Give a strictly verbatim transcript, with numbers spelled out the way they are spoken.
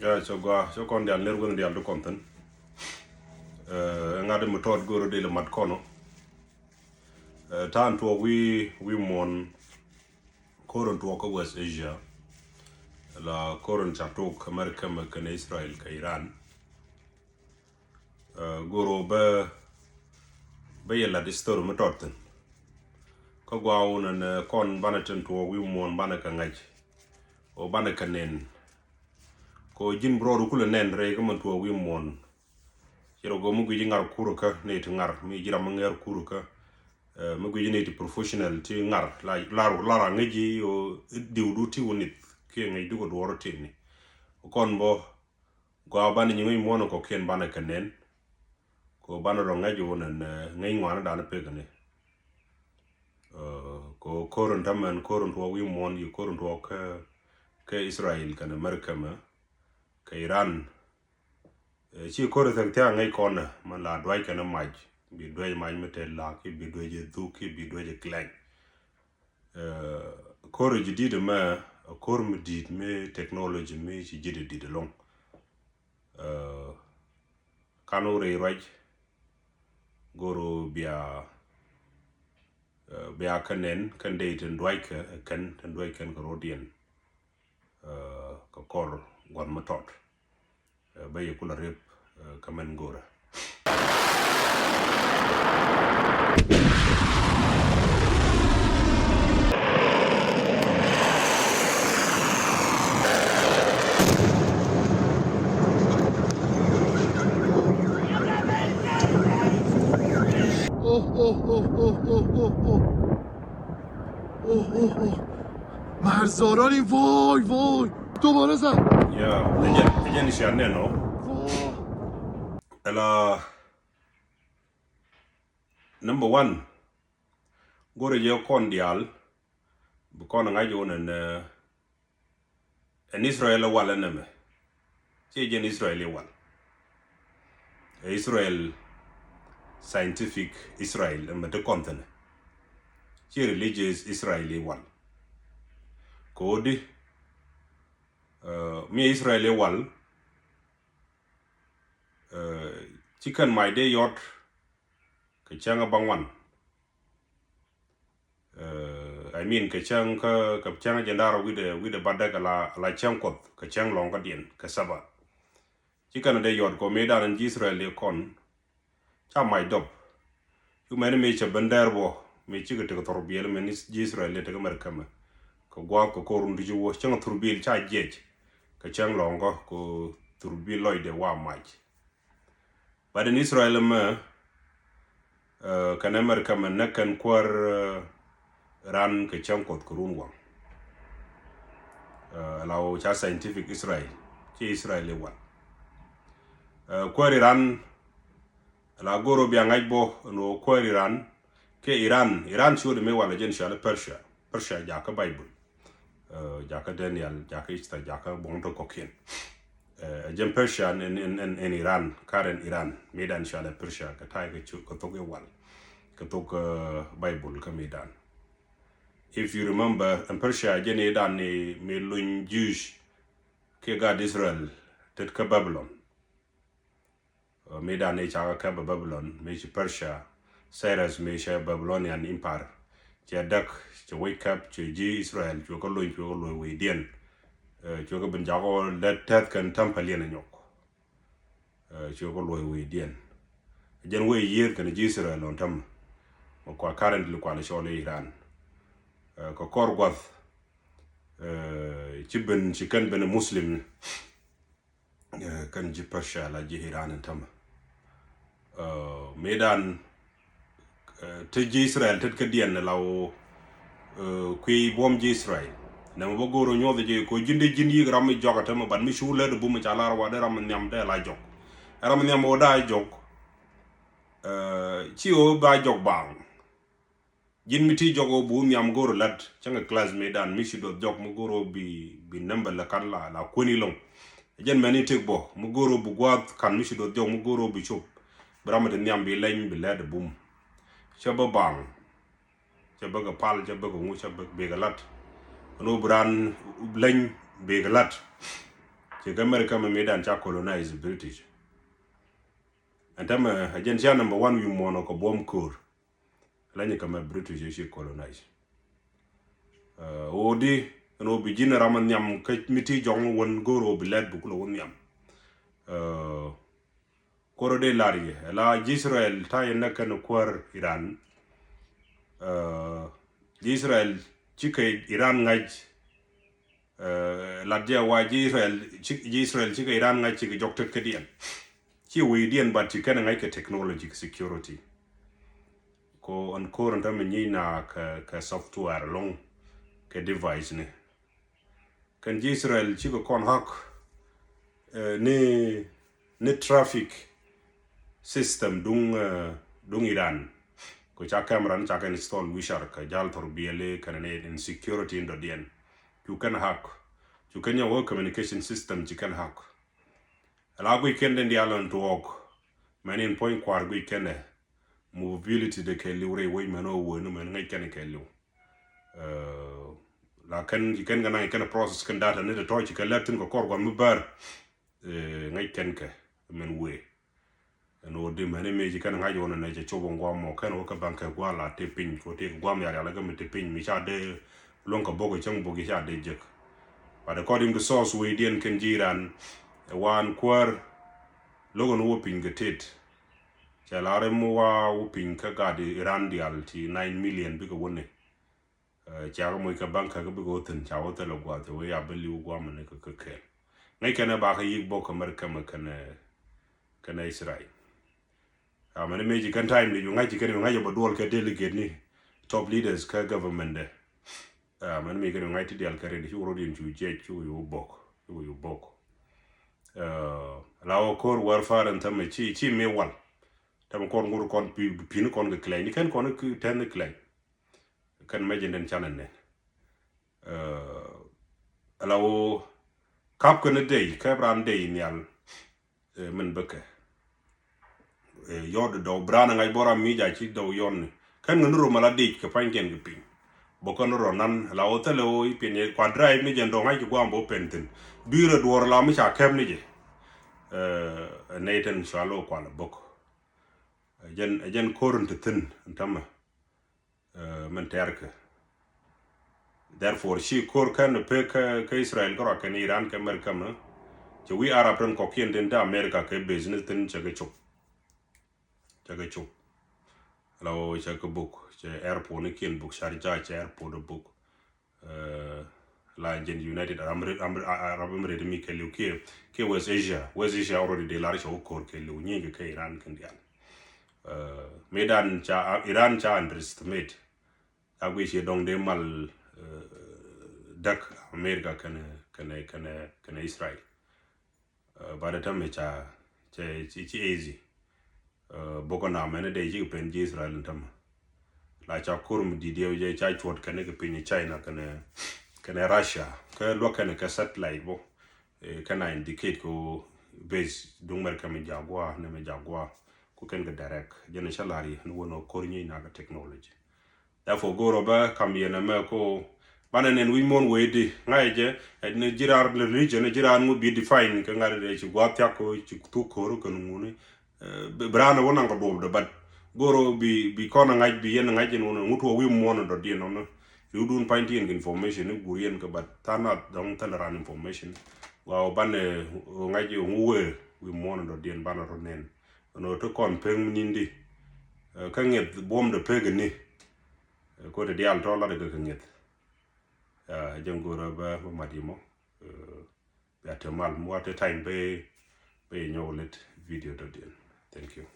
Ya, cɛ gua, cɛ kɔn dial ner wen dial di kɔn thin. Ɛ ŋa̱t mi tɔt goro dil mat kɔnɔ. Ɛ, ta̱a̱n tuɔɔk wi̱i̱, wi̱i̱ muɔ̱ɔ̱n ko̱r in tuɔɔk kä West Asia. La ko̱r in ca tok America mɛ kɛnɛ Israel kɛ Iran. Ɛ, goro bä, bä yɛ lat history mi tɔt thin. Kä gua wun ɛn, ɛ, kɔn banɛ tin tuɔɔk wi̱i̱ muɔ̱ɔ̱n banɛ kɛ ŋa̱c. O banɛ kɛ nɛn. Ko ji̱n bi rɔɔdu kulɛ nɛn rɛy kä mɛn tuɔɔk wi̱i̱ muɔ̱ɔ̱n. Ci rɔ gɔɔ mi guici ŋar kurä kä nɛy ti ŋar, mi ji̱ ram mi ŋɛr kurä kä. Ɛ, mi guici nɛy ti professional ti ŋar, la, la, la ra ŋäci o diwdu ti wä nith kiɛ ŋäcdu kɛ duɔɔr ti ni. Kɔn bä, gua banɛ nyi ŋäc muɔ̱ɔ̱n kɔkiɛn banɛ kɛ nɛn. Ko banɛ rɔ ŋäc wä nɛn, ɛ, ŋäc ŋuan dan pek ni. Ɛ, ko ko̱r in tämɛn, ko̱r in tuɔɔk wi̱i̱ muɔ̱ɔ̱n, yi ko̱r in tuɔɔk kä, kä Israel kɛnɛ America mɛ, kɛ Iran. Ɛ, ci ko̱r in thɛk thia̱a̱ŋ ŋäc kɔn ɛ, mɛ la duac kɛnɛ mac, bi duac mac mi tɛt la, ki bi duac ɛ dhuk, ki bi duac ɛ kilɛny. Ɛ, ko̱r in ji̱ di̱t mɛ, ko̱r mi di̱t mi technology mi ci ji̱ di̱t di̱t ɛlɔ̱ŋ. Ɛ, kan wä rɛy ruac, goro bia, ɛ, bia kä nɛn, kɛn dee tin duac kɛ, ɛ, kɛn, tin duac kɛn kɛ rɔdiɛn. Ɛ, kɛ kɔr gua̱n mi tɔt. Ɛ, bä yɛ kulɛ rep, ɛ, kä mɛn go̱rä. اوه، اوه، اوه. مرزارانی، وای، وای. دوباره زد. یا، ɛjɛn, ɛjɛn cia nɛn ɔ. Wah. Ɛla, number one, go̱rɛ jɛ kɔn diaal, bi kɔn ŋa̱c jɛ wä nɛn, ɛ, ɛn Israel ɛ wal ɛn ɛmɛ. Ciɛ jɛn Israel ɛ wal. Ɛ Israel, scientific Israel, ɛmɛ ti kɔn thinɛ. Ciɛ religious Israel ɛ wal. Ko̱di, ɛ, mi Israel ɛ wal, ɛ, ci kɛn mac dee yɔt kɛ cäŋ ɛ baŋ wan. Ɛ, I mean, kɛ cäŋ kä, kɛ cäŋ jɛn da̱r wi̱dɛ, wi̱dɛ batdɛ kɛ la, la cäŋ Kuɔth, kɛ cäŋ lɔ̱ŋ kädiɛn, kɛ Saba. Ci kɛn dee yɔt kɔ mëëdan ɛn ji̱ Israel dee kɔn. Ca mac dɔp. Cu mɛni mëë cɛ ben dɛɛr bɔ, mëë cikɛ tekɛ thurbil, mɛni ji̱ Israel dee tekɛ mɛr kämɛ. Kɛ gua̱a̱th kɛ ko̱r run ti ci wä, cäŋ thurbil ca jiɛc. Kɛ cäŋ lɔ̱ŋ kä, kɛ thurbil lɔcdɛ wa mac. But in Israel mɛ, ɛ, kɛn America mɛ näk kɛn kuäär, ɛ, ran kɛ cäŋ Kuɔth kɛ run waŋ. Ɛ, la wä ca scientific Israel, ci Israel ɛ wal. Ɛ, kuäär Iran, la go̱ro̱ bia ŋa̱c bɔ, ɛn wä kuäär Iran, kɛ Iran, Iran ciötdɛ mëë wal ɛ jɛn cɔalɛ Persia. Persia jakä Bible. Ɛ, jakä Daniel, jakä Esther, jakä buɔ̱ŋ tɔ kɔkiɛn. Ɛ, jɛn Persia ɛn, ɛn, ɛn, ɛn Iran, current Iran, mëëdan cɔalɛ Persia, kɛ ta̱y kɛ cu, kɛ thok ɛ wal, kɛ thok, ɛ, Bible kä mëëdan. If you remember, ɛn Persia jɛn idan ni mi luny Jewish kɛ gaat Israel tet kä Babylon. Ɛ, mëëdan ni cakɛ kɛp ɛ Babylon, mëë ci Persia, Cyrus mëë cɛ Babylonian Empire. Cɛ däk, cɛ wec kɛp, cɛ ji̱ Israel, cuɛ kä lony, cuɛ kä luɔ̱c wecdiɛn. Ɛ, cuɛ kä ben jakɔ lät tɛth kɛn temple yɛn ɛ nyɔk. Ɛ, cuɛ kä luɔ̱c wecdiɛn. Jɛn wec yieth kɛn ji̱ Israel ɔn tämɛ. Mɛ kua currently kua lɛ cɔl i̱ Iran. Ɛ, kɛ kɔr gua̱th. Ɛ, ci ben, ci kɛn ben Muslim. Ɛ, kɛn ji̱ Persia la ji̱ Iran in tämɛ. Ɛ, mëëdan, ɛ, te ji̱ Israel tet kädiɛn la wä, ɛ, kuiy buɔ̱m ji̱ Israel. Nɛmɛ bä go̱o̱r ɔ nyuɔth jɛ kɛ ji̱n dee ji̱n yik ram mi jɔak ɛ tämɛ, but mi cu lät bum ca lar wa dee ram mi nhiam dee la jɔk. Ɛ ram mi nhiam wä daa jɔk. Ɛ, ci wä ba jɔk baaŋ. Ji̱n mi ti jɔk ɣöö bi wä nhiam go̱o̱r lat, cäŋ ɛ class mëëdan mi ci duɔth jɔk mi go̱o̱r ɣöö bi, bi number lɛ kan la, la kuäni lɔ̱ŋ. Ɛ jɛn mɛni tëk bɔ, mi go̱o̱r ɣöö bi gua̱a̱th kan mi ci duɔth jɔk mi go̱o̱r ɣöö bi cop. Bi ram mi ti nhiam bi leny bi lɛt ɛ bum. Cä bä baaŋ. Cä bä kɛ pal, cä bä kɛ ŋu, cä bä, bi kɛ lat. Ɛn ɣöö bi raan leny bi kɛ lat. Kɛ America mɛ mëëdan ca colonize British. Ɛn tämɛ ɛ jɛn cia number one wi̱i̱ muɔ̱ɔ̱n ɔ kɛ buɔ̱m ko̱o̱r. Lany kɛ mɛ British ɛ ci colonize. Ɛ ɣöö di ɛn ɣöö bi ji̱n ram ɛ nhiam kä mi ti jɔŋ wän go̱o̱r ɣöö bi lɛt bi kulɛ wä nhiam. Ɛ kuɔrɛ dee lar yɛ la ji̱ Israel ta̱yɛ nɛ kɛn kuäär Iran. Ɛ ji̱ Israel cikɛ Iran ŋa̱c. Ɛ lat jɛ wa ji̱ Israel ci ji̱ Israel cikɛ Iran ŋa̱c cikɛ jɔk tet kädiɛn. Ci wecdiɛn bat ci kɛn ŋa̱c kɛ technology kɛ security. Ko ɛn ko̱r ɛn tämɛ nyic na kɛ kɛ software ɛlɔ̱ŋ kɛ device ni. Kɛn ji̱ Israel cikɛ kɔn hack ɛ ni ni traffic system duŋ ɛ duŋ Iran. Ko ca camera ni ca kɛn install wi̱i̱ car kɛ jal thor biɛli kɛn ni insecurity in dɔ̱diɛn. Cu kɛn hack. Cu kɛn nyɛ wä communication system ci kɛn hack. Ala guic kɛn den dial ɛn tuɔɔk. Mɛn in puɔ̱ny kua̱r guic kɛn ɛ mobility de kɛ liw rɛy wec mɛn ɔ wee ni mɛn ŋäc kɛn kɛ liw. Ɛ la kɛn ci kɛn kɛ naŋ kɛn process kɛn data ni te tɔ̱ ci kɛ lɛt thin kɛ kɔr guam mi bär. Ɛ ŋäc kɛn kɛ mɛn wee. Ɛn ɣöö di mɛn imɛ ci kɛn ŋa̱c ɣöö nɛ cɛ cop ɣöö guam mɔ kɛn ɣöö kɛ baŋ kɛ gua̱a̱ la te piny kɛ ɣöö tëë kɛ guam yar yal kɛ mi te piny mi ca dee luäŋ kɛ bok kɛ cäŋ bok ca dee jek. But according to source wecdiɛn kɛn ji̱ Iran ɛ waan kuäär lo̱k ɛn wä piny kɛ tet. Cɛ la rɛm wä wä piny kä gat Iran dial ti nine million bikɛ wä ni. Ɛ ca kɛ moc kɛ baŋ kä kɛ bikɛ wä thi̱n ca wä thilɛ gua̱a̱th cɛ wee ya bi li̱w gua̱a̱mɛ ni kɛ kɛ kɛɛl. Ŋäc kɛn ɛ ba kɛ yi̱k bok kɛ mɛr kɛmɛ kɛn ɛ kɛn ɛ Israel. Amäni mëë ci kɛn time di cu ŋa̱c ci kɛn cu ŋa̱c ɛ bä duɔl kɛ delegate ni top leaders kä government dɛ. Amäni mëë kɛn cu ŋa̱c ti dial kɛ rɛd cu rɔ̱diɛn cu jiɛc cu cu bok cu cu bok. Ɛ la wä ko̱r warfare ɛn tämɛ ci ci mi wal. Tämɛ kɔn ŋur kɔn pi pi ni kɔn kɛ kilɛny ni kɛn kɔn kɛ tɛn ni kilɛny. Kɛn mɛ ji̱n den canɛ nɛn. Ɛ la wä kap kɛn ni dey kɛp ran dey nhial. Ɛ min bikɛ ɛ yɔt dɔw bi ran ŋa̱c bɔra mi ja ci dɔw yɔn ni kɛn ŋä ni rom ala dic kɛ pa̱ny kɛn kɛ piny. Bä kɛn rɔ nan la wä thilɛ wä i̱ piɛn yɛ kua drive ni jɛn dɔw ŋa̱c kɛ guam bä pen thin bi rɛ duɔr la mi ca kɛp ni jɛ. Ɛ nɛy tɛn cua lo kual bok. Ɛ jɛn ɛ jɛn ko̱r in ti thin in tämɛ. Ɛ min tɛrkɛ. Therefore ci ko̱r kɛn pek kä kä Israel kärɔa kɛn Iran kɛ America mɛ. Cɛ wi̱i̱ Arab tɔn kɔkiɛn tin te America kɛ business tin cɛ kɛ cop. Cɛ kɛ cop. La wä cɛ kɛ buk cɛ airport ni kiɛn buk Sharjah cɛ airport buk. Ɛ la jɛn United Arab Emir- Arab Emirates mi kɛ liw kiɛ kiɛ West Asia. West Asia already de lar cɛ wä ko̱r kɛ liw nyieny kɛ kɛ Iran kɛn dial. Ɛ mëëdan ca Iran ca underestimate. A guic ci dɔŋ dee mal däk America kɛnɛ kɛnɛ kɛnɛ kɛnɛ Israel. But tämɛ ca cɛ ci easy. Bok na mɛn dee ci kɛ pen ji̱ Israel tämɛ. La ca kur mi didiɛ jɛ ca cuɔt kɛnɛ kɛ piny China kɛnɛ kɛnɛ Russia kɛ luäk kɛnɛ kɛ satellite bok. Kɛn a indicate kɛ base duŋ mɛr kɛ mi jagua ni mi jagua. Ku kɛn kɛ direct jɛn ca lar yi ni won a kor nyi na kɛ technology. Therefore go̱o̱rɔ bä kam yɛn ɛmɛ ko banɛ nɛn wi̱c muɔ̱n wee di ŋa̱cɛ jɛ ni ji̱ raar religion ji̱ raar ŋu bi define kɛ ŋa̱t dee ci gua̱a̱th thiak ko ci thuk ko̱o̱r kɛn ŋuni. Bi raan ɛ wä naŋ kɛ duɔpdɛ but go̱o̱rɔ bi bi kɔn ɛ ŋa̱c bi yɛn ɛ ŋa̱c yɛn wä ŋut wä wi̱i̱ muɔ̱n ɛ dɔ̱diɛn ɔnɔ. Riwdun pa̱ny ti yɛn kɛ information ni guur yɛn kɛ but tha̱a̱ŋ nath dɔ̱ŋ thäl raan information. Wa wä banɛ ŋa̱c ŋu wee wi̱i̱ muɔ̱n ɛ dɔ̱diɛn banɛ rɔ nɛn. Ɛn ɣöö ti kɔn pek mi ni̱n di kä ŋiɛth buɔ̱mdɛ pek ni. Ko ti diaal tɔ lat kɛ kɛ ŋiɛth. Jɛn go̱o̱rä bä bä mat yimɔ. Bia te mal mi wa te time bä bä yɛ nyɔk lit video dɔ̱diɛn. Thank you.